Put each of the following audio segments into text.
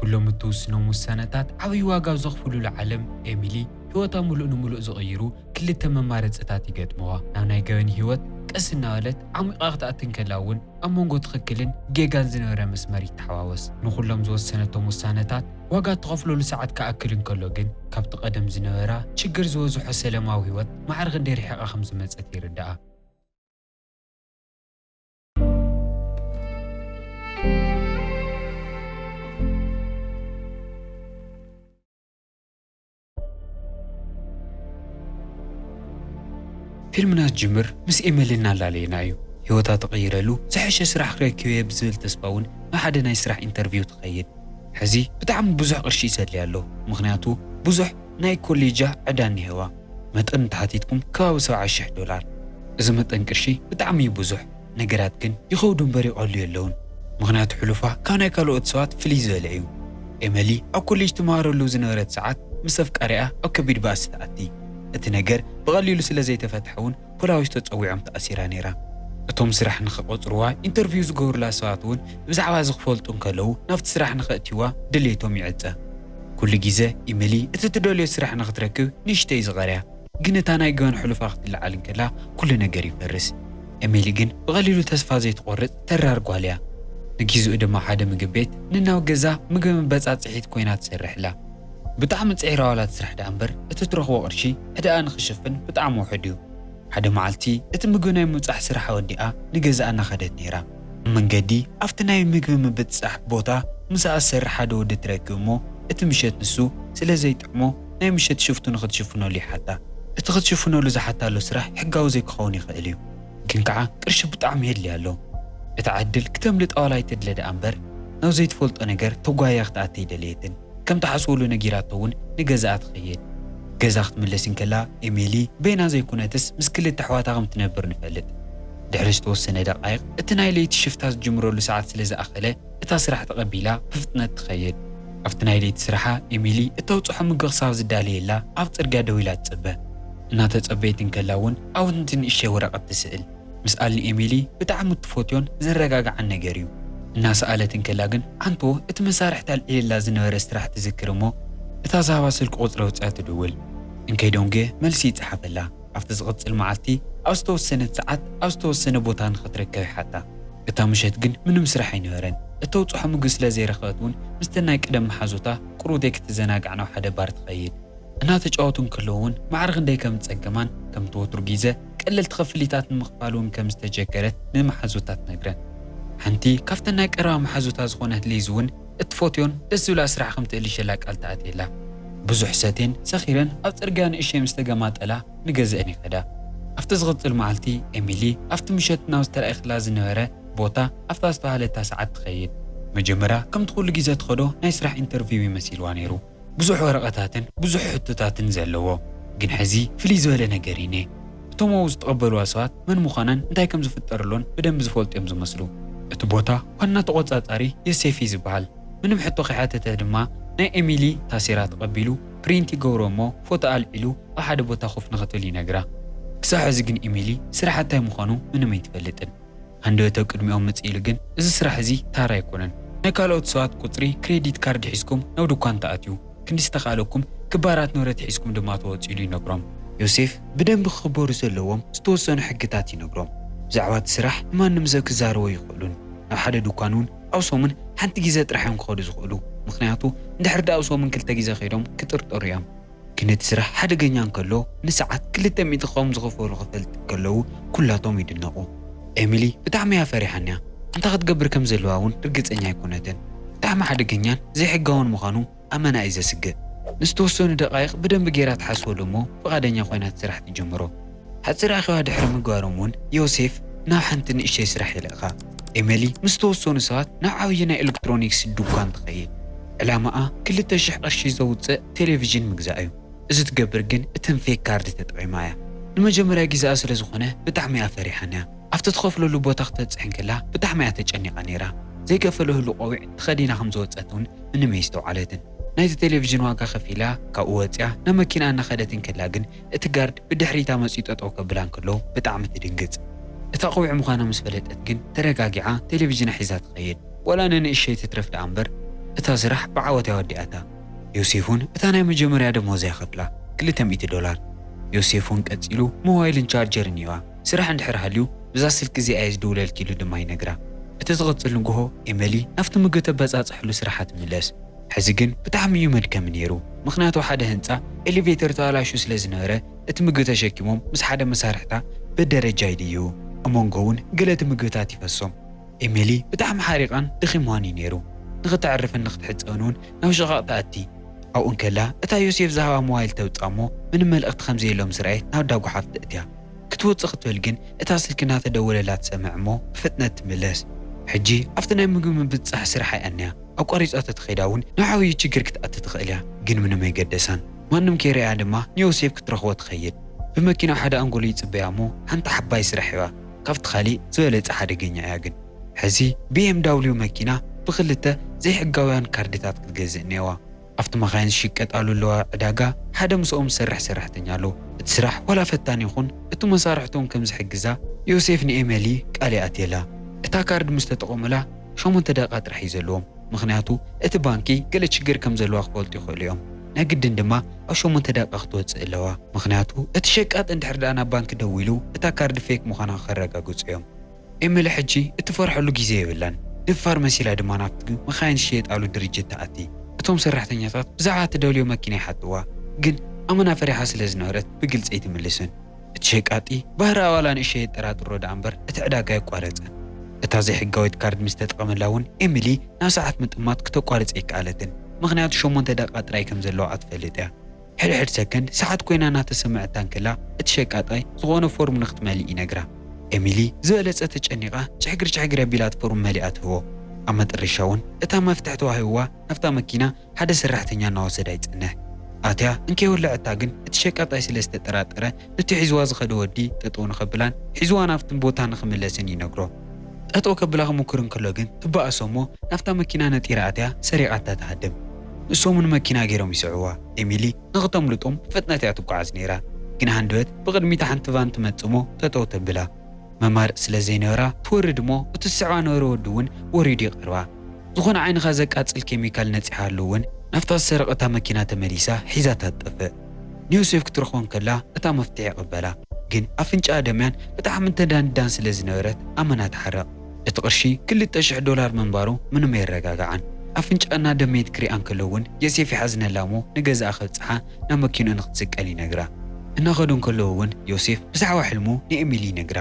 ኩሎም እትውስኖም ውሳነታት ዓብዪ ዋጋ ኣብ ዘኽፍሉሉ ዓለም፣ ኤሚሊ ህይወታ ምሉእ ንምሉእ ዝቕይሩ ክልተ መማረፅታት ይገጥምዋ። ናብ ናይ ገበን ህይወት ቀስ እናበለት ዓሚቓ ክትኣቲ እንከላ እውን፣ ኣብ መንጎ ትኽክልን ጌጋን ዝነበረ መስመር ይተሓዋወስ። ንኹሎም ዝወሰነቶም ውሳነታት ዋጋ እትኸፍለሉ ሰዓት ክኣክል እንከሎ ግን፣ ካብቲ ቀደም ዝነበራ ሽግር ዝበዝሖ ሰለማዊ ህይወት ማዕረ ክንደይ ርሒቓ ከም ዝመጸት ይርድኣ። ፊልምና ዝጅምር ምስ ኤመሊ እናላለየና እዩ። ህይወታ ትቕይረሉ፣ ዝሐሸ ስራሕ ክረክብ እየ ብዝብል ተስፋ እውን ናብ ሓደ ናይ ስራሕ ኢንተርቪው ትኸይድ። ሕዚ ብጣዕሚ ብዙሕ ቅርሺ ይሰድልያ ኣሎ፣ ምኽንያቱ ብዙሕ ናይ ኮሌጃ ዕዳ እኒሄዋ። መጠን እንተሓቲትኩም ከባቢ ሰብዓ ሽሕ ዶላር። እዚ መጠን ቅርሺ ብጣዕሚ እዩ ብዙሕ፣ ነገራት ግን ይኸብዱ እምበር ይቐሉ የለውን። ምኽንያቱ ሕሉፋ ካብ ናይ ካልኦት ሰባት ፍልይ ዝበለ እዩ። ኤመሊ ኣብ ኮሌጅ ትመሃረሉ ዝነበረት ሰዓት ምስ ኣፍቃሪኣ ኣብ ከቢድ ባእሲ ትኣቲ። እቲ ነገር ብቐሊሉ ስለ ዘይተፈትሐ እውን ፖላዊስ ተጸዊዖም ተኣሲራ ነይራ። እቶም ስራሕ ንኽቐጽርዋ ኢንተርቪው ዝገብሩላ ሰባት እውን ብዛዕባ እዚ ክፈልጡ እንከለዉ ናብቲ ስራሕ ንኸእትይዋ ድሌቶም ይዕጸ። ኩሉ ግዜ ኢሚሊ እቲ ትደልዮ ስራሕ ንኽትረክብ ንእሽተይ ዝቐርያ። ግን እታ ናይ ገበን ሕሉፋ ክትለዓል እንከላ ኩሉ ነገር ይፈርስ። ኤሚሊ ግን ብቐሊሉ ተስፋ ዘይትቖርጽ ተራር ጓል እያ። ንጊዜኡ ድማ ሓደ ምግቢ ቤት ንናብ ገዛ ምግቢ መበጻጽሒት ኮይና ትሰርሕ ኣላ። ብጣዕሚ ጽዒራ ዋላ ትስራሕ ደኣ እምበር እቲ ትረኽቦ ቅርሺ ዕዳኣ ንኽሽፍን ብጣዕሚ ውሑድ እዩ። ሓደ መዓልቲ እቲ ምግቢ ናይ ምብጻሕ ስራሕ ኣወዲኣ ንገዛኣ እናኸደት ነይራ። ኣብ መንገዲ ኣብቲ ናይ ምግቢ ምብጻሕ ቦታ ምሳኣ ዝሰርሕ ሓደ ወዲ ትረክብ እሞ እቲ ምሸት ንሱ ስለ ዘይጥዕሞ ናይ ምሸት ሽፍቱ ንኽትሽፍነሉ ይሓታ። እቲ ክትሽፍነሉ ዝሓታሉ ስራሕ ሕጋዊ ዘይክኸውን ይኽእል እዩ፣ ግን ከዓ ቅርሺ ብጣዕሚ የድልያ ኣሎ። እታ ዕድል ክተምልጣ ዋላ ኣይትድለ ደኣ እምበር ናብ ዘይትፈልጦ ነገር ተጓያ ክትኣቲ ኣይደለየትን። ከም ትሓስበሉ ነጊራቶ እውን ንገዛኣ ትኸይድ። ገዛ ክትምለስ እንከላ ኤሚሊ በይና ዘይኮነትስ ምስ ክልተ ኣሕዋታ ከም ትነብር ንፈልጥ። ድሕሪ ዝተወሰነ ደቃይቕ እቲ ናይ ለይቲ ሽፍታ ዝጅምረሉ ሰዓት ስለ ዝኣኸለ እታ ስራሕ ተቐቢላ ብፍጥነት ትኸይድ። ኣብቲ ናይ ለይቲ ስራሓ ኤሚሊ እተውጽሖ ምግቢ ክሳብ ዝዳለየላ ኣብ ጽርግያ ደው ኢላ ትጽበ። እናተጸበየት እንከላ እውን ኣብ ንእሽተይ ወረቐት ትስእል። ምስኣል ንኤሚሊ ብጣዕሚ እትፈትዮን ዘረጋግዓን ነገር እዩ። እናሰኣለት እንከላ ግን ዓንቶ እቲ መሳርሕታ ኣልዒልላ ዝነበረ ስራሕ ትዝክር እሞ እታ ዝሃባ ስልኪ ቁጽሪ ኣውጺኣ ትድውል። እንከይዶንጌ መልሲ ይጸሓፈላ። ኣብቲ ዝቕጽል መዓልቲ ኣብ ዝተወሰነት ሰዓት ኣብ ዝተወሰነ ቦታ ንኽትርከብ ይሓታ። እታ ምሸት ግን ምንም ስራሕ ኣይነበረን። እተውጽሖ ምግቢ ስለ ዘይረኸበት እውን ምስተን ናይ ቀደም መሓዙታ ቁሩብ ዘይክትዘናጋዕ ናብ ሓደ ባር ትኸይድ። እናተጫወቱ እንከለዉ እውን ማዕረ ክንደይ ከም ዝጸገማን ከምቲ ወትሩ ግዜ ቀለልቲ ክፍሊታት ንምኽፋል እውን ከም ዝተቸገረት ንመሓዙታ ትነግረን። ሓንቲ ካብተን ናይ ቀረባ መሓዙታ ዝኾነት ሊዝ እውን እትፈትዮን ደስ ዝብላ ስራሕ ከም ትእልሸላ ቃል ትኣትየላ። ብዙሕ ሰትየን ሰኺረን ኣብ ጽርግያ ንእሸይ ምስ ተገማጠላ ንገዝአን ይኸዳ። ኣብቲ ዝቕጽል መዓልቲ ኤሚሊ ኣብቲ ምሸት ናብ ዝተራእየትላ ዝነበረ ቦታ ኣብታ ዝተባህለታ ሰዓት ትኸይድ። መጀመርያ ከምቲ ኩሉ ግዜ ትኸዶ ናይ ስራሕ ኢንተርቪው እዩ መሲልዋ ነይሩ። ብዙሕ ወረቐታትን ብዙሕ ሕቶታትን ዘለዎ፣ ግን ሕዚ ፍልይ ዝበለ ነገር እዩ እኒኤ። እቶም ኣብኡ ዝተቐበልዋ ሰባት መን ምዃናን እንታይ ከም ዝፍጠረሎን ብደንቢ ዝፈልጡ እዮም ዝመስሉ። እቲ ቦታ ዋና ተቖጻጻሪ ዮሴፍ እዩ ዝበሃል። ምንም ሕቶ ከይሓተተ ድማ ናይ ኤሚሊ ታሴራ ተቐቢሉ ፕሪንት ይገብሮ እሞ ፎቶ ኣልዒሉ ኣብ ሓደ ቦታ ኮፍ ንኽትብል ይነግራ። ክሳብ ሕዚ ግን ኤሚሊ ስራሓ እንታይ ምዃኑ ምንም ኣይትፈልጥን። ሃንደበት ኣብ ቅድሚኦም መጽእ ኢሉ ግን፣ "እዚ ስራሕ እዚ ታራ ኣይኮነን። ናይ ካልኦት ሰባት ቁጽሪ ክሬዲት ካርድ ሒዝኩም ናብ ድኳን ትኣትዩ፣ ክንዲ ዝተኻእለኩም ክባራት ንብረት ሒዝኩም ድማ ትወጽኡ" ኢሉ ይነግሮም። ዮሴፍ ብደንቢ ክኽበሩ ዘለዎም ዝተወሰኑ ሕግታት ይነግሮም። ብዛዕባ እቲ ስራሕ ንማንም ሰብ ክዛረቡ ኣይኽእሉን። ናብ ሓደ ድኳን እውን ኣብ ሰሙን ሓንቲ ግዜ ጥራሕ እዮም ክኸዱ ዝኽእሉ፣ ምኽንያቱ እንድሕር ደኣ ኣብ ሰሙን ክልተ ግዜ ከይዶም ክጥርጠሩ እዮም። ግን እቲ ስራሕ ሓደገኛ እንከሎ፣ ንሰዓት ክልተ ሚእቲ ከም ዝኸፈሉ ክፈልጡ እንከለዉ፣ ኩላቶም ይድነቑ። ኤሚሊ ብጣዕሚ እያ ፈሪሓን እያ። እንታይ ክትገብር ከም ዘለዋ እውን ርግጸኛ ኣይኮነትን። ብጣዕሚ ሓደገኛን ዘይሕጋውን ምዃኑ ኣመና እዩ ዘስግእ። ንዝተወሰኑ ደቓይቕ ብደንቢ ገይራ ትሓስበሉ እሞ፣ ፍቓደኛ ኮይና እቲ ስራሕ ትጅምሮ። ሓጺር ኣኼባ ድሕሪ ምግባሮም እውን፣ ዮሴፍ ናብ ሓንቲ ንእሽተይ ስራሕ ይልእኻ። ኤሚሊ ምስ ተወሰኑ ሰባት ናብ ዓብዪ ናይ ኤሌክትሮኒክስ ድኳን ትኸይድ። ዕላማኣ ክልተ ሽሕ ቅርሺ ዘውጽእ ቴሌቪዥን ምግዛእ እዩ። እዚ ትገብር ግን እተን ፌክ ካርድ ተጠቒማ እያ። ንመጀመርያ ግዜኣ ስለ ዝኾነ ብጣዕሚ እያ ፈሪሓን እያ። ኣብቲ ትኸፍለሉ ቦታ ክተብጽሕ እንከላ ብጣዕሚ እያ ተጨኒቓ ነይራ። ዘይከፈለትሉ ቆቢዕ ተኸዲና ከም ዝወጸት እውን ምንም ኣየስተውዓለትን። ናይቲ ቴሌቪዥን ዋጋ ከፊላ ካብኡ ወጺኣ ናብ መኪና እናኸደት እንከላ ግን እቲ ጋርድ ብድሕሪታ መጺኡ ጠጠው ከብላ እንከሎ ብጣዕሚ ትድንግጽ። እታ ቆቢዕ ምዃና ምስ ፈለጠት ግን ተረጋጊዓ ቴሌቪዥና ሒዛ ትኸይድ። ዋላ ንንእሸይ ትትረፍ ደኣ እምበር እታ ስራሕ ብዓወት እያ ወዲኣታ። ዮሴፍ እውን እታ ናይ መጀመርያ ደሞዛ ይኸፍላ፣ ክልተ ሚእቲ ዶላር። ዮሴፍ እውን ቀጺሉ ሞባይልን ቻርጀርን ይህባ። ስራሕ እንድሕር ሃልዩ፣ ብዛ ስልኪ እዚኣ እየ ዝድውለልኪ ኢሉ ድማ ይነግራ። እቲ ዝቕጽል ንግሆ፣ ኤመሊ ናብቲ ምግቢ ተበጻጽሐሉ ስራሓ ትምለስ። ሕዚ ግን ብጣዕሚ እዩ መድከሚ ነይሩ፣ ምኽንያቱ ሓደ ህንጻ ኤሌቬተር ተባላሹ ስለ ዝነበረ፣ እቲ ምግቢ ተሸኪሞም ምስ ሓደ መሳርሕታ በደረጃ ይድይቡ። ኣብ መንጎ እውን ገለ እቲ ምግብታት ይፈሶም። ኤሚሊ ብጣዕሚ ሓሪቓን ደኺምዋን እዩ ነይሩ። ንኽተዕርፍን ንኽትሕጸብን እውን ናብ ሽቓቕ ትኣቲ። ኣብኡ እንከላ እታ ዮሴፍ ዝሃባ ሞባይል ተውጽኣ እሞ ምንም መልእኽቲ ከም ዘየሎ ምስ ረኣየት ናብ ኣዳ ጓሓፍ ተእትያ። ክትወጽእ ክትብል ግን እታ ስልኪ እናተደወለላ ትሰምዕ እሞ ብፍጥነት ትምለስ። ሕጂ ኣብቲ ናይ ምግቢ ምብጻሕ ስራሕ ኣይኣንያ። ኣቋሪጻ ተተኸይዳ እውን ናብ ዓብዪ ችግር ክትኣቲ ትኽእል እያ። ግን ምንም ኣይገደሳን። ማንም ከይረኣያ ድማ ንዮሴፍ ክትረኽቦ ትኸይድ። ብመኪና ሓደ ኣንጎሎ ይጽበያ እሞ ሓንቲ ዓባይ ስራሕ ሂባ። ካብቲ ካሊእ ዝበለጸ ሓደገኛ እያ ግን። ሕዚ ቢ ኤም ዳብሊው መኪና ብኽልተ ዘይሕጋውያን ካርድታት ክትገዝእ እኒአዋ። ኣብቲ መኻይን ዝሽቀጣሉ ኣለዋ ዕዳጋ ሓደ ምስኦም ዝሰርሕ ሰራሕተኛ ኣሎ። እቲ ስራሕ ዋላ ፈታኒ ይኹን፣ እቱ መሳርሕቶም ከም ዝሕግዛ ዮሴፍ ንኤመሊ ቃል ይኣትየላ። እታ ካርድ ምስ ተጠቐሙላ ሸሞንተ ደቂቓ ጥራሕ እዩ ዘለዎም። ምኽንያቱ እቲ ባንኪ ገለ ችግር ከም ዘለዋ ክፈልጡ ይኽእሉ እዮም። ናይ ግድን ድማ ኣብ ሸሞንተ ደቂቓ ክትወጽእ ኣለዋ። ምኽንያቱ እቲ ሸቃጥ እንድሕር ደኣ ናብ ባንኪ ደዊሉ እታ ካርድ ፌክ ምዃና ከረጋግጹ እዮም። ኤመሊ ሕጂ እትፈርሐሉ ግዜ የብላን። ደፋር መሲላ ድማ ናብቲ መኻይን ዝሽየጣሉ ድርጅት ትኣቲ። እቶም ሰራሕተኛታት ብዛዕባ እትደልዮ መኪና ይሓትዋ፣ ግን ኣመና ፈሪሓ ስለ ዝነበረት ብግልጺ ኣይትምልስን። እቲ ሸቃጢ ባህሪ ኣባላ ንእሸ የጠራጥሮ ደኣ እምበር እቲ ዕዳጋ ኣይቋረጸን። እታ ዘይሕጋዊት ካርድ ምስ ተጠቐመላ እውን ኤሚሊ ናብ ሰዓት ምጥማት ክተቋርጽ ኣይከኣለትን፣ ምኽንያቱ ሸሞንተ ደቂቓ ጥራይ ከም ዘለዋ ትፈልጥ እያ። ሕድሕድ ሰከንድ ሰዓት ኮይና እናተሰምዐታ እንከላ እቲ ሸቃጣይ ዝኾነ ፎርም ንክትመልእ ይነግራ። ኤሚሊ ዝበለጸ ተጨኒቓ ጭሕግር ጭሕግር ኣቢላ እቲ ፎርም መሊኣ ትህቦ። ኣብ መጠረሻ እውን እታ መፍትሕ ተዋሂብዋ ናብታ መኪና ሓደ ሰራሕተኛ እናወሰዳ ይጽንሕ። ኣትያ እንከይወለዐታ ግን እቲ ሸቃጣይ ስለ ዝተጠራጠረ ነቲ ሒዝዋ ዝኸደ ወዲ ጠጠው ንኸብላን ሒዝዋ ናብቲ ቦታ ንኽምለስን ይነግሮ። ጠጠው ከብላ ክምኩር እንከሎ ግን ትበኣሶ እሞ ናብታ መኪና ነጢራ ኣትያ ሰሪቓታ ትሃድም። ንሶም እውን መኪና ገይሮም ይስዕዋ። ኤሚሊ ንኽተምልጦም ብፍጥነት እያ ትጓዓዝ ነይራ። ግን ሃንደበት ብቕድሚታ ሓንቲ ቫን ትመጽእ እሞ ጠጠው ተብላ። መማርጺ ስለ ዘይነበራ ትወርድ እሞ እቲ ዝስዕባ ነበረ ወዲ እውን ወሪዱ ይቐርባ። ዝኾነ ዓይንኻ ዘቃጽል ኬሚካል ነጺሓሉ እውን ናብታ ዝሰረቐታ መኪና ተመሊሳ ሒዛታ ትጠፍእ። ንዮሴፍ ክትረኽቦ እንከላ እታ መፍትሕ ይቕበላ። ግን ኣፍንጫኣ ደምያን ብጣዕሚ ተዳንዳን ስለ ዝነበረት ኣመና ትሓርቕ። እቲ ቅርሺ ክልተ ሽሕ ዶላር ምንባሩ ምንም ኣየረጋግዓን። ኣፍንጫኣ እናደመየት ክሪኣ እንከሎ እውን ዮሴፍ ይሓዝነላ እሞ ንገዛኣ ከብጽሓ ናብ መኪንኡ ንክትስቀል ይነግራ። እናኸዱ እንከለዉ እውን ዮሴፍ ብዛዕባ ሕልሙ ንኤሚሊ ይነግራ።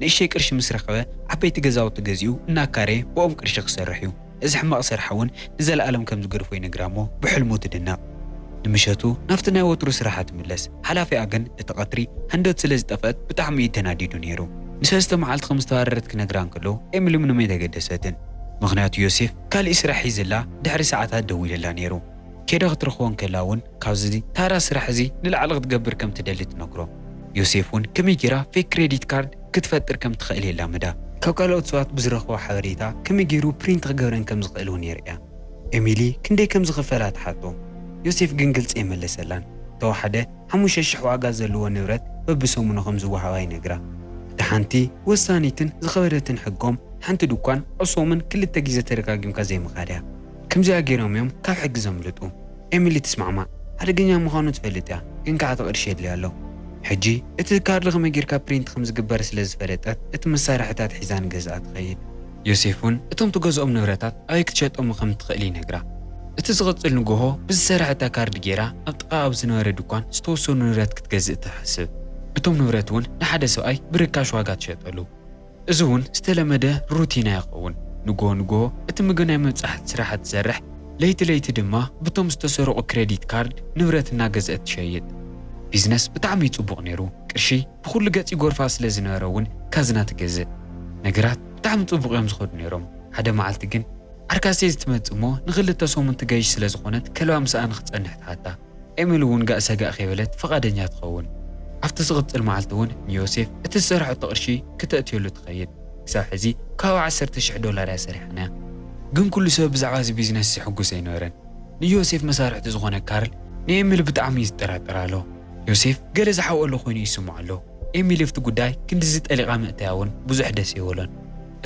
ንእሽተይ ቅርሺ ምስ ረኸበ ዓበይቲ ገዛውቲ ገዚኡ እናካረየ ብኦም ቅርሺ ክሰርሕ እዩ። እዚ ሕማቕ ስራሕ እውን ንዘለኣለም ከም ዝገድፎ ይነግራ እሞ ብሕልሙ ትድነቕ። ንምሸቱ ናብቲ ናይ ወትሩ ስራሓ ትምለስ። ሓላፊኣ ግን እቲ ቀትሪ ሃንደበት ስለ ዝጠፍአት ብጣዕሚ እዩ ተናዲዱ ነይሩ። ንሰለስተ መዓልቲ ከም ዝተባረረት ክነግራ እንከሎ ኤሚሊ ምንም ኣይተገደሰትን። ምኽንያቱ ዮሴፍ ካሊእ ስራሕ ሒዝላ ድሕሪ ሰዓታት ደዊሉላ ነይሩ። ከይዳ ክትረኽቦ እንከላ እውን ካብዚ ታራ ስራሕ እዚ ንላዕሊ ክትገብር ከም ትደሊ ትነግሮ። ዮሴፍ እውን ከመይ ጌራ ፌክ ክሬዲት ካርድ ክትፈጥር ከም ትኽእል የላምዳ። ካብ ካልኦት ሰባት ብዝረኽቦ ሓበሬታ ከመይ ገይሩ ፕሪንት ክገብረን ከም ዝኽእል እውን የርእያ። ኤሚሊ ክንደይ ከም ዝኽፈላ ትሓቶ። ዮሴፍ ግን ግልጺ ኣይመለሰላን። ተወሓደ ሓሙሽተ ሽሕ ዋጋ ዘለዎ ንብረት በብሰሙኑ ከም ዝወሃባ ይነግራ። እታ ሓንቲ ወሳኒትን ዝኸበደትን ሕጎም ሓንቲ ድኳን ኣብ ሰሙን ክልተ ግዜ ተደጋጊምካ ዘይምኻድ እያ። ከምዚኣ ገይሮም እዮም ካብ ሕጊ ዘምልጡ። ኤሚሊ ትስማዕማዕ። ሓደገኛ ምዃኑ ትፈልጥ እያ፣ ግን ከዓ እቲ ቅርሺ የድልያ ኣሎ። ሕጂ እቲ ካርድ ከመይ ጌርካ ፕሪንት ከም ዝግበር ስለ ዝፈለጠት እቲ መሳርሕታት ሒዛ ንገዝኣ ትኸይድ። ዮሴፍ እውን እቶም ትገዝኦም ንብረታት ኣበይ ክትሸጦም ከም ትኽእል ይነግራ። እቲ ዝቕጽል ንግሆ ብዝሰረሐታ ካርድ ጌራ ኣብ ጥቓ ኣብ ዝነበረ ድኳን ዝተወሰኑ ንብረት ክትገዝእ ትሓስብ። እቶም ንብረት እውን ንሓደ ሰብኣይ ብርካሽ ዋጋ ትሸጠሉ። እዚ እውን ዝተለመደ ሩቲና ይኸውን። ንግሆ ንግሆ እቲ ምግቢ ናይ ምብጻሕ ስራሓ ትሰርሕ፣ ለይቲ ለይቲ ድማ ብቶም ዝተሰረቑ ክሬዲት ካርድ ንብረት እናገዝአት ትሸይጥ። ቢዝነስ ብጣዕሚ እዩ ጽቡቕ ነይሩ። ቅርሺ ብኹሉ ገጽ ይጎርፋ ስለ ዝነበረ እውን ካዝና ትገዝእ። ነገራት ብጣዕሚ ጽቡቕ እዮም ዝኸዱ ነይሮም። ሓደ መዓልቲ ግን ዓርካስ እየ ዝትመጽእ እሞ ንኽልተ ሰሙን ትገይሽ ስለ ዝኾነት ከልባ ምሳኣ ንኽጸንሕ ትሓታ። ኤሚሊ እውን ጋእ ሰጋእ ከይበለት ፍቓደኛ ትኸውን። ኣብቲ ዝቕጽል መዓልቲ እውን ንዮሴፍ እቲ ዝሰርሐቶ ቅርሺ ክተእትየሉ ትኸይድ። ክሳብ ሕዚ ካብ ዓሰርተ ሽሕ ዶላር እያ ሰሪሓ ነያ። ግን ኩሉ ሰብ ብዛዕባ እዚ ቢዝነስ እዚ ሕጉስ ኣይነበረን። ንዮሴፍ መሳርሕቲ ዝኾነ ካርል ንኤሚሊ ብጣዕሚ እዩ ዝጠራጠር ኣሎ። ዮሴፍ ገለ ዝሓብኦ ኣሎ ኮይኑ ይስምዖ ኣሎ። ኤሚሊ ኣብቲ ጉዳይ ክንድዚ ጠሊቓ ምእታያ እውን ብዙሕ ደስ ኣይበሎን።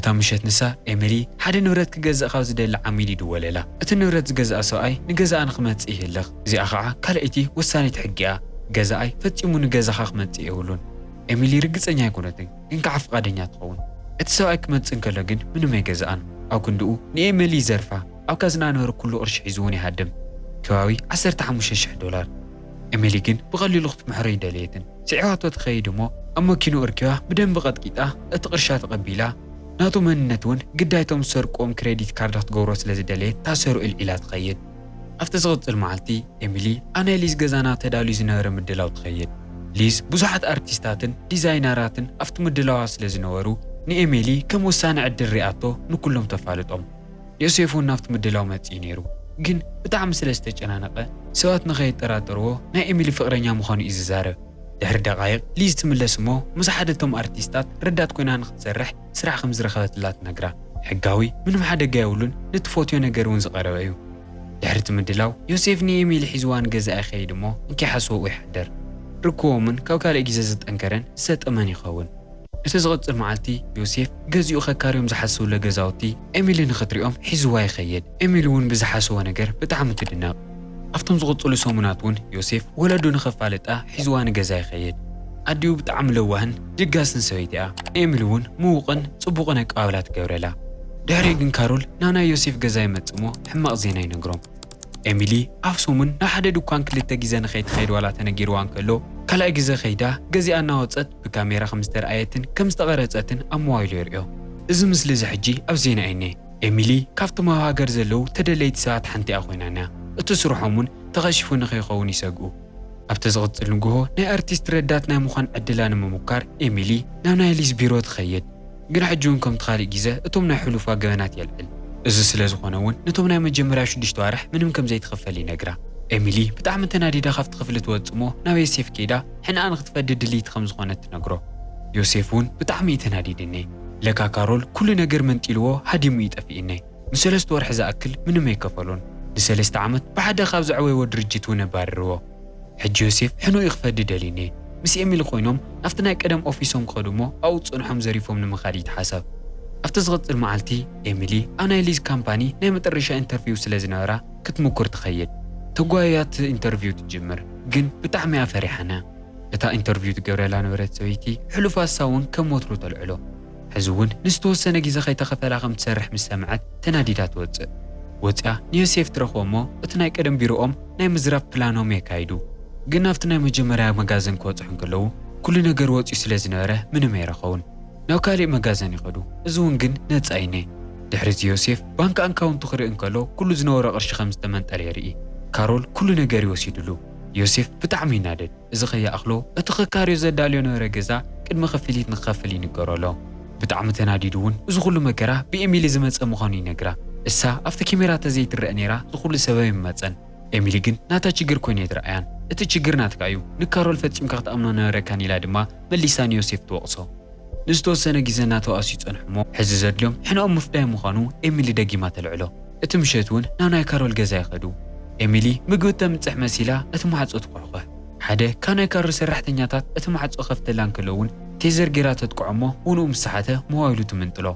እታ ምሸት ንሳ ኤሚሊ ሓደ ንብረት ክገዝእ ካብ ዝደሊ ዓሚል ይድወለላ። እቲ ንብረት ዝገዝኣ ሰብኣይ ንገዛኣ ንክመጽእ ይህልኽ። እዚኣ ኸዓ ካልኣይቲ ወሳኒት ሕጊ እያ። ገዛኣይ ፈጺሙ ንገዛኻ ክመጽእ የብሉን። ኤሚሊ ርግጸኛ ኣይኮነትን፣ ግን ከዓ ፍቓደኛ ትኸውን። እቲ ሰብኣይ ክመጽእ እንከሎ ግን ምንም ኣይገዝኣን። ኣብ ክንድኡ ንኤሚሊ ይዘርፋ፣ ኣብ ካዝና ነበረ ኩሉ ቅርሺ ሒዙ እውን ይሃድም። ከባቢ ዓሰርተ ሓሙሽተ ሽሕ ዶላር። ኤሚሊ ግን ብቐሊሉ ክትምሕሮ ይደለየትን። ስዒባቶ ትኸይድ እሞ ኣብ መኪኑ እርኪባ ብደንቢ ቀጥቂጣ እቲ ቅርሻ ተቐቢላ ናቱ መንነት እውን ግዳይቶም ዝሰርቅዎም ክሬዲት ካርድ ክትገብሮ ስለ ዝደለየት ታሰሩ ኢልዒላ ትኸይድ። ኣብቲ ዝቕጽል መዓልቲ ኤሚሊ ኣብ ናይ ሊዝ ገዛና ተዳልዩ ዝነበረ ምድላው ትኸይድ። ሊዝ ብዙሓት ኣርቲስታትን ዲዛይነራትን ኣብቲ ምድላዋ ስለ ዝነበሩ ንኤሚሊ ከም ወሳኒ ዕድል ሪኣቶ ንኩሎም ተፋልጦም። ዮሴፍ እውን ናብቲ ምድላው መጺኡ ነይሩ። ግን ብጣዕሚ ስለ ዝተጨናነቐ ሰባት ንኸይጠራጠርዎ ናይ ኤሚሊ ፍቕረኛ ምዃኑ እዩ ዝዛረብ። ድሕሪ ደቓይቕ ሊዝ ትምለስ እሞ ምስ ሓደ እቶም ኣርቲስታት ረዳት ኮይና ንክትሰርሕ ስራሕ ከም ዝረኸበትላ ትነግራ። ሕጋዊ ምንም ሓደጋ የብሉን፣ ንትፈትዮ ነገር እውን ዝቐረበ እዩ። ድሕሪ እቲ ምድላው ዮሴፍ ንኤሚሊ ሒዝዋ ንገዛኣ ይኸይድ እሞ እንኪሓስቦ ይሓድር። ርክቦምን ካብ ካልእ ግዜ ዝጠንከረን ዝሰጠመን ይኸውን። እቲ ዝቕጽል መዓልቲ ዮሴፍ ገዚኡ ከካርዮም ዝሓሰብሎ ገዛውቲ ኤሚሊ ንኽትሪኦም ሒዝዋ ይኸይድ። ኤሚሊ እውን ብዝሓሰቦ ነገር ብጣዕሚ ትድነቕ። ኣብቶም ዝቕጽሉ ሰሙናት እውን ዮሴፍ ወለዱ ንኸፋልጣ ሒዝዋ ንገዛ ይኸይድ። ኣዲኡ ብጣዕሚ ለዋህን ድጋስን ሰበይቲ እያ። ንኤሚሊ እውን ምዉቕን ጽቡቕን ኣቀባብላ ትገብረላ። ድሕሪኡ ግን ካሮል ናብ ናይ ዮሴፍ ገዛ ይመጽእ እሞ ሕማቕ ዜና ይነግሮም። ኤሚሊ ኣብ ሰሙን ናብ ሓደ ድኳን ክልተ ግዜ ንኸይትኸይድ ዋላ ተነጊርዋ እንከሎ፣ ካልኣይ ግዜ ከይዳ ገዚኣ እናወጸት ብካሜራ ከም ዝተረኣየትን ከም ዝተቐረጸትን ኣብ ሞባይሉ የርእዮ። እዚ ምስሊ እዚ ሕጂ ኣብ ዜና እኔ። ኤሚሊ ካብቶም ኣብ ሃገር ዘለዉ ተደለይቲ ሰባት ሓንቲ እያ ኮይና እኒኣ። እቲ ስርሖም እውን ተኸሺፉ ንኸይኸውን ይሰግኡ። ኣብቲ ዝቕጽል ንግሆ ናይ ኣርቲስት ረዳት ናይ ምዃን ዕድላ ንምሙካር ኤሚሊ ናብ ናይ ሊዝ ቢሮ ትኸይድ። ግን ሕጂ እውን ከምቲ ካልእ ግዜ እቶም ናይ ሕሉፋ ገበናት የልዕል። እዚ ስለ ዝኾነ እውን ነቶም ናይ መጀመርያ ሽዱሽተ ኣዋርሕ ምንም ከም ዘይትኽፈል ይነግራ። ኤሚሊ ብጣዕሚ ተናዲዳ ካብቲ ክፍሊ ትወጽእ እሞ ናብ ዮሴፍ ከይዳ ሕንኣ ንክትፈዲ ድልይቲ ከም ዝኾነት ትነግሮ። ዮሴፍ እውን ብጣዕሚ እዩ ተናዲድኒ። ለካ ካሮል ኩሉ ነገር መንጢልዎ ሃዲሙ እዩ ጠፊእኒ። ንሰለስተ ወርሒ ዝኣክል ምንም ኣይከፈሉን። ንሰለስተ ዓመት ብሓደ ካብ ዘዕበይዎ ድርጅት እውን ኣባረርዎ። ሕጂ ዮሴፍ ሕኑኡ ክፈዲ ደልዩኒ። ምስ ኤሚሊ ኮይኖም ናብቲ ናይ ቀደም ኦፊሶም ክኸዱ እሞ ኣብኡ ዝጸንሖም ዘሪፎም ንምኻድ ይተሓሳብ። ኣብቲ ዝቕጽል መዓልቲ ኤሚሊ ኣብ ናይ ሊዝ ካምፓኒ ናይ መጠረሻ ኢንተርቪው ስለ ዝነበራ ክትምኩር ትኸይድ። ተጓይያ እቲ ኢንተርቪው ትጅምር፣ ግን ብጣዕሚ እያ ፈሪሓና። እታ ኢንተርቪው ትገብረላ ነበረት ሰበይቲ ሕሉፍ ኣሳ እውን ከም ወትሩ ተልዕሎ። ሕዚ እውን ንዝተወሰነ ግዜ ከይተኸፈላ ከም ትሰርሕ ምስ ሰምዐት ተናዲዳ ትወጽእ። ወጺኣ ንዮሴፍ ትረኽቦ እሞ እቲ ናይ ቀደም ቢሮኦም ናይ ምዝራፍ ፕላኖም የካይዱ። ግን ናብቲ ናይ መጀመርያ መጋዘን ክበጽሑ እንከለዉ ኩሉ ነገር ወጺኡ ስለ ዝነበረ ምንም ኣይረኸቡን። ናብ ካልእ መጋዘን ይኸዱ። እዚ እውን ግን ነጻ እዩኒ። ድሕሪ እዚ ዮሴፍ ባንክ ኣካውንቱ ክርኢ እንከሎ ኩሉ ዝነበሮ ቅርሺ ከም ዝተመንጠለ የርኢ። ካሮል ኩሉ ነገር ይወሲድሉ። ዮሴፍ ብጣዕሚ ይናደድ። እዚ ከይኣኽሎ እቲ ክካርዮ ዘዳልዮ ነበረ ገዛ ቅድሚ ክፍሊት ንክኸፍል ይንገሮ ኣሎ። ብጣዕሚ ተናዲዱ እውን እዚ ኩሉ መከራ ብኤሚሊ ዝመጸ ምዃኑ ይነግራ። እሳ ኣብቲ ኬሜራ ተዘይትረአ ነይራ እዚ ኩሉ ሰበብ ይመጸን። ኤሚሊ ግን ናታ ችግር ኮይኑ ኣይትረኣያን። እቲ ችግር ናትካ እዩ፣ ንካሮል ፈጺምካ ክትኣምኖ ነበረካን ኢላ ድማ መሊሳ ንዮሴፍ ትወቕሶ። ንዝተወሰነ ግዜ እናተባእሱ ይጸንሑ እሞ ሕዚ ዘድልዮም ሕነኦም ምፍዳይ ምዃኑ ኤሚሊ ደጊማ ተልዕሎ። እቲ ምሸት እውን ናብ ናይ ካሮል ገዛ ይኸዱ። ኤሚሊ ምግቢ እተምጽሕ መሲላ እቲ ማዕጾ ትኳሕኳሕ። ሓደ ካብ ናይ ካሮል ሰራሕተኛታት እቲ ማዕጾ ከፍተላ እንከሎ እውን ቴዘር ጌራ ተጥቅዖ እሞ ውንኡ ምስ ሰሓተ ሞባይሉ ትምንጥሎ።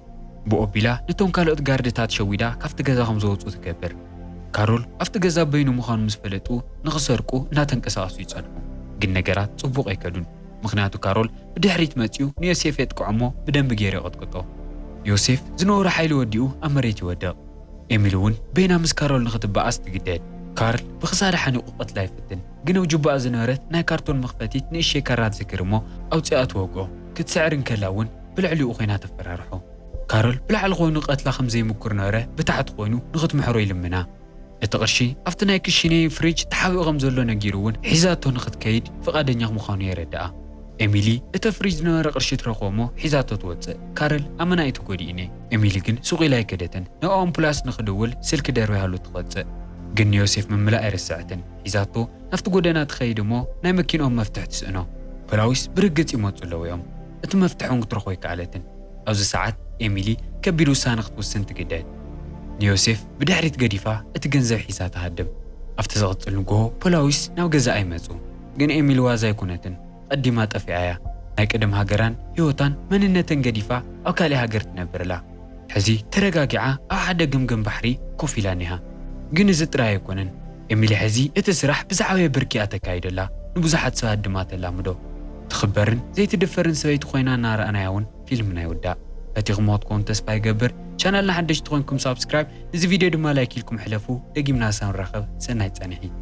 ብኦቢላ ነቶም ካልኦት ጋርድታት ሸዊዳ ካብቲ ገዛ ከም ዝወጹ ትገብር። ካሮል ኣብቲ ገዛ በይኑ ምዃኑ ምስ ፈለጡ ንኽሰርቁ እናተንቀሳቐሱ ይጸንሑ። ግን ነገራት ጽቡቕ ኣይከዱን። ምኽንያቱ ካሮል ብድሕሪት መጺኡ ንዮሴፍ የጥቅዖ እሞ ብደንቢ ገይሩ ይቕጥቅጦ። ዮሴፍ ዝነበሮ ሓይሊ ወዲኡ ኣብ መሬት ይወድቕ። ኤሚሊ እውን በይና ምስ ካሮል ንኽትበኣስ ትግደድ። ካርል ብኽሳዳ ሓኒቑ ክቐትላ ይፍትን፣ ግን ኣብ ጁባኣ ዝነበረት ናይ ካርቶን መኽፈቲት ንእሽተይ ካራ ትዝክር እሞ ኣውጺኣ ትወግኦ። ክትስዕር እንከላ እውን ብልዕሊኡ ኮይና ተፈራርሖ። ካሮል ብላዕሊ ኮይኑ ክቐትላ ከም ዘይምኩር ነበረ ብታሕቲ ኮይኑ ንኽትምሕሮ ይልምና። እቲ ቅርሺ ኣብቲ ናይ ክሽነይ ፍሪጅ ተሓቢኡ ከም ዘሎ ነጊሩ እውን ሒዛቶ ንኽትከይድ ፍቓደኛ ምዃኑ የረድኣ። ኤሚሊ እቲ ፍሪጅ ዝነበረ ቅርሺ ትረኽቦ እሞ ሒዛቶ ትወጽእ። ካረል ኣመና እዩ ተጎዲኡኒ። ኤሚሊ ግን ሱቕ ኢላ ኣይከደትን። ናብ ኣምቡላንስ ንኽድውል ስልኪ ደርቢያሉ ትወጽእ። ግን ንዮሴፍ ምምላእ ኣይረስዐትን። ሒዛቶ ናብቲ ጎደና ትኸይድ እሞ ናይ መኪንኦም መፍትሕ ትስእኖ። ፖላዊስ ብርግጽ ይመጹ ኣለዉ እዮም። እቲ መፍትሕ እውን ክትረኽቦ ኣይከኣለትን። ኣብዚ ሰዓት ኤሚሊ ከቢድ ውሳነ ክትውስን ትግደድ። ንዮሴፍ ብድሕሪት ገዲፋ እቲ ገንዘብ ሒዛ ትሃድም። ኣብቲ ዝቕጽል ንግሆ ፖላዊስ ናብ ገዛኣ ይመጹ። ግን ኤሚሊ ዋዛ ኣይኮነትን። ቀዲማ ጠፊኣ እያ። ናይ ቀደም ሃገራን ህይወታን መንነተን ገዲፋ ኣብ ካልእ ሃገር ትነብር ኣላ። ሕዚ ተረጋጊዓ ኣብ ሓደ ገምገም ባሕሪ ኮፍ ኢላ እኒሃ። ግን እዚ ጥራይ ኣይኮነን። ኤሚሊ ሕዚ እቲ ስራሕ ብዝዓበየ ብርኪ እያ ተካይደላ፣ ንብዙሓት ሰባት ድማ ተላምዶ። ትኽበርን ዘይትድፈርን ሰበይቲ ኮይና እናረኣናያ እውን ፊልምና ይውዳእ። ፈቲኹምዎ ክትኮኑ ተስፋ ይገብር። ቻናልና ሓደሽቲ ኮይንኩም ሳብስክራይብ፣ እዚ ቪድዮ ድማ ላይክ ኢልኩም ሕለፉ። ደጊምና ሳብ ንራኸብ፣ ሰናይ ጻንሒት።